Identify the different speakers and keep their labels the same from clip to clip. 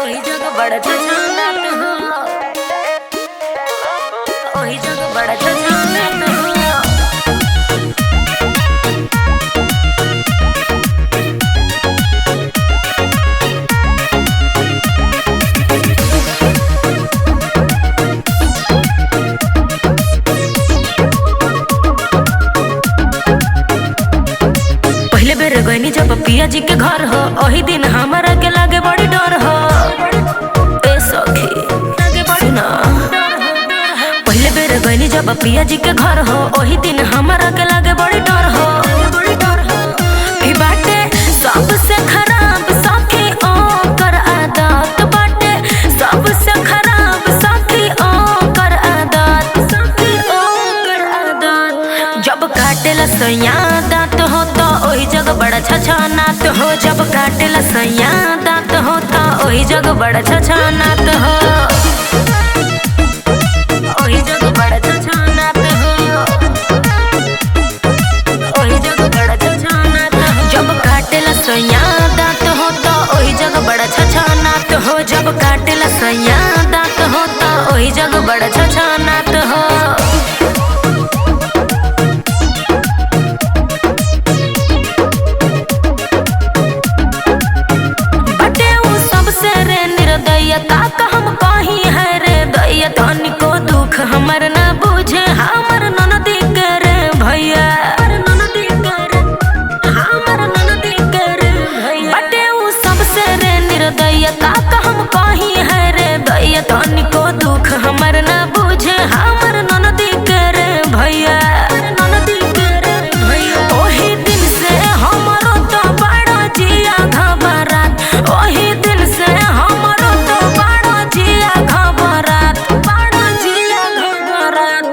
Speaker 1: ओही जगह बड़ा छछानत हो, ओही जगह बड़ा छछानत हो। पहले बेर गईनी जब पिया जी के घर हो, ओही दिन हमरा के लागे बड़ी डर हो। ए सखी सुना, पहले बेर गईनी जब पिया जी के घर हो, ओही दिन हमरा के लागे बड़ी डर हो। ई बाटे सबसे खराब सखी ओकर आदत बाटे, सबसे खराब सखी ओकर आदत, सखी ओकर आदत। जब काटेला सैया दांत हो तो ओही जगह बड़ा छछानात हो। जब काटेला सैया दांत हो तो ओही जगह बड़ा छछानात हो, ओही जगह बड़ा छछानात हो, ओही जगह बड़ा छछानात हो। जब काटेला सैया दांत हो तो ओही जगह बड़ा छछानात हो। जब काटेला सैया दांत हो तो ओही जगह बड़ा छछानात हो। बटे उ सबसे रे निर्दय, का हम कहीं है रे दैया। तनिको दुख हमर ना बुझे हमर ननदी के रे भैया, ननदी के रे, हमर ननदी के रे भैया। बटे उ सबसे रे निर्दय, का हम कहीं है रे दैया। तनिको दुख हमर ना बुझे हमर ननदी के रे भैया, ननदी के रे भैया। ओही दिन से हमरो तो बड़ा जिया घबरात, ओही दिन से हमरो तो बड़ा जिया घबरात, बड़ा जिया घबरात।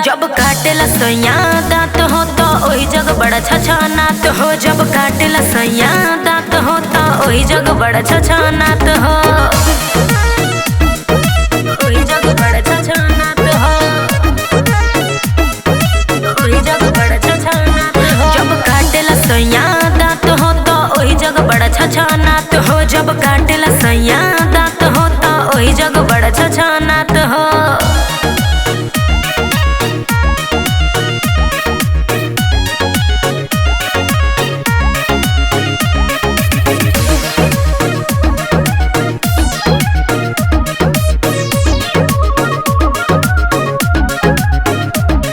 Speaker 1: जब काटेला सैया दांत हो तो ओही जगह बड़ा छछानात हो। जब काटेला सैया दांत हो तो ओही जगह बड़ा छछानात हो, ओही जगह बड़ा छछानात हो, ओही जगह बड़ा छछानात हो। जब काटेला सैया दांत हो तो ओही जगह बड़ा छछानात हो। जब काटेला सैया दांत हो तो ओही जगह बड़ा छछानात हो।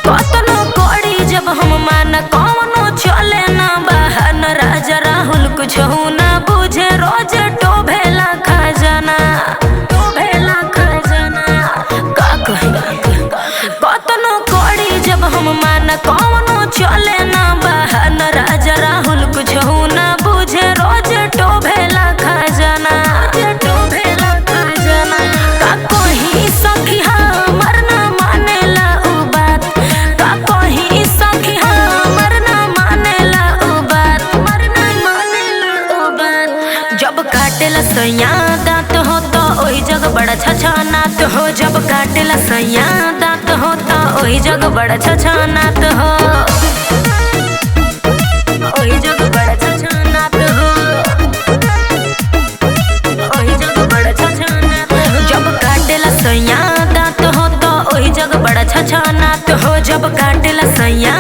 Speaker 1: कतनो करी जब हम मान कौनो चले ना बहाना। राजा राहुल कुछ ना बुझे रोज टोभेला खजाना, टोभेला खजाना। का कही कतनो करी जब हम मान कौनो चले ना बहाना। राजा राहुल कुछ ना बुझे रोज टोभेला खजाना, टोभेला खजाना। का कही सखी हमर ना मानेला उ बात, का कही सखी हमर ना मानेला उ बात, हमर ना मानेला उ बात। जब काटेला सैया दांत हो तो ओही जगह बड़ा छछानात हो। जब काटेला सैया दांत हो तो ओही जगह बड़ा छछानात हो, ओही जगह बड़ा छछानात हो, ओही जगह बड़ा छछानात हो। जब काटेला सैया दांत हो तो ओही जगह बड़ा छछानात हो। जब काटेला सैया